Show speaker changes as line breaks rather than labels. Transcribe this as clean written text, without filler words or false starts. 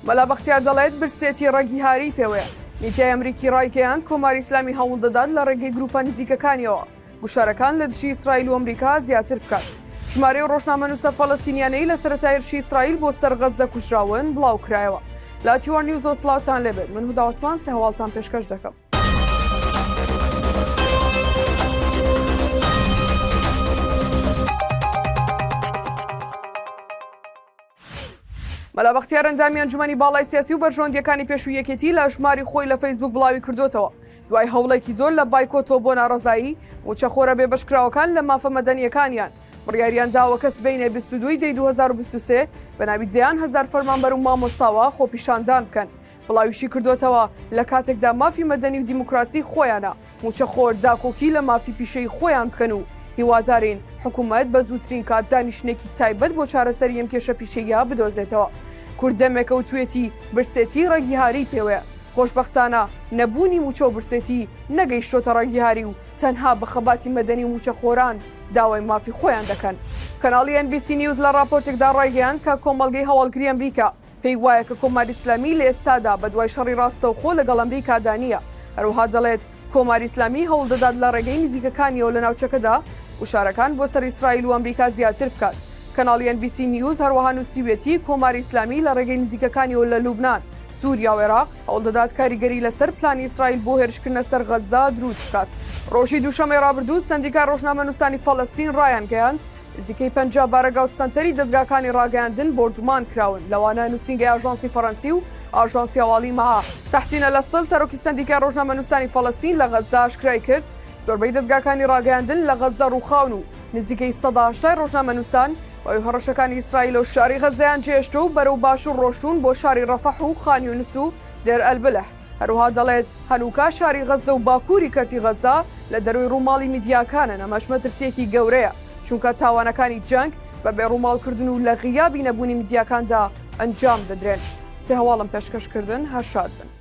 مەلا بەختیار دەڵێت، برسێتی ڕەگی هاری پێوەیە. میدیای ئەمریکی ڕایگەیاند، کۆماری ئیسلامی هەوڵدەدات لە ڕێگەی گروپە نزیکەکانیەوە گوشارەکان لە دژی ئیسرائیل و ئەمریکا زیاتر بکات. ژمارەی ئەو ڕۆژنامەنووسە فەلەستینیانەی لە سەرەتای هێرشی ئیسرائیل بۆ سەر غەززە کوژراون بڵاوکرایەوە. لە تیوار نیوزەوە سڵاوتان لێبێت، من هودا عوسمان سێ هەواڵتان پێشکەش دەکەم. مەلا بەختیار ئەندامی ئەنجومەنی باڵای سیاسی و بەرژەوەندییەکانی پێشووی یەکێتی لە ژماری خۆی لە فەیسبوک بڵاوی کردۆتەوە دوای هەوڵێکی زۆر لە بایکۆتەوە بۆ ناڕەزایی مووچەخۆرە بێبەشکراوەکان لە مافە مەدەنییەکانیان بڕیاریان داوە کە سبەینێ 22 دەی 2023 بە ناوی دەیان هەزار فەرمانبەر و مامۆستاوە خۆپیشاندان بکەن بڵاویشی کردۆتەوە لە کاتێکدا مافی مەدەنی و دیموکراسی خۆیانە مووچەخۆر داکۆکی لە مافی پیشەیی خۆیان بکەن و هیوادارین حکومەت بە زووترین کات دانیشتنێکی تایبەت بۆ چارەسەری ئەم کێشە پیشەییە بدۆزێتەوە. کورد دەمێکە وتویەتی برسێتی ڕەگی هاری پێوەیە. خۆشبەختانە نەبوونی مووچە و برسێتی نەگەیشتۆتە ڕەگی هاری و تەنها بە خەباتی مەدەنی و مووچەخۆران داوای مافی خۆیان دەکەن. کەناڵی ئێن بی سی نیوز لە ڕاپۆرتێکدا ڕایگەیاند کە کۆمەڵگەی هەواڵگری ئەمریکا پێی وایە کە کۆماری ئیسلامی لە ئێستادا بەدوای شەڕی ڕاستەوخۆ لەگەڵ ئەمریکادا نییە. هەروەها دەڵێت، کۆماری ئیسلامی هەوڵ دەدات لە ڕێگەی نزیکەکانیەوە لە ناوچەکەدا گوشارەکان بۆ سەر ئیسرائیل و ئەمریکا زیاتر بکات. کەناڵی ئێن بی سی نیوز هەروەها نووسیویەتی، کۆماری ئیسلامی لە ڕێگەی نزیکەکانیەوە لە لوبنان، سووریا و عێراق هەوڵ دەدات کاریگەری لەسەر پلانی ئیسرائیل بۆ هێرشکردنە سەر غەززە دروست بکات. ڕۆژی دووشەممەی ڕابردوو سەندیکای ڕۆژنامەنووسانی فەلەستین ڕایانگەیاند، نزیکەی 50 بارەگا و سەنتەری دەزگاکانی ڕاگەیاندن بۆردومان کراون، لەوانە نووسینگەی ئاژانسی فەرەنسی و ئاژانسی هەواڵی مەعا. تەحسین ئەلەستل، سەرۆکی سەندیکای ڕۆژنامەنووسانی فەلەستین لە غەززە ئاشکرای کرد، زۆربەی دەزگاکانی ڕاگەیاندن لە غەززە ڕووخاون و نزیکەی 80% ڕۆژنامەنووسان بەهۆی هەڕەشەکانی ئیسرائیلەوە شاری غەززەیان جێهێشتووە و بەرەو باشوور ڕۆشتوون بۆ شاری ڕەفەح و خان یونس و دێر ئەلبلح. هەروەها دەڵێت، هەنووکە شاری غەززە و باکووری کەرتی غەززە لە دەرەوەی ڕووماڵی میدیاکانن، ئەمەش مەترسییەکی گەورەیە، چونکە تاوانەکانی جەنگ بە بێ ڕووماڵکردن و لە غیابی نەبوونی میدیاکاندا ئەنجام دەدرێن. سێ هەواڵم پێشکەش کردن، هەر شاد بن.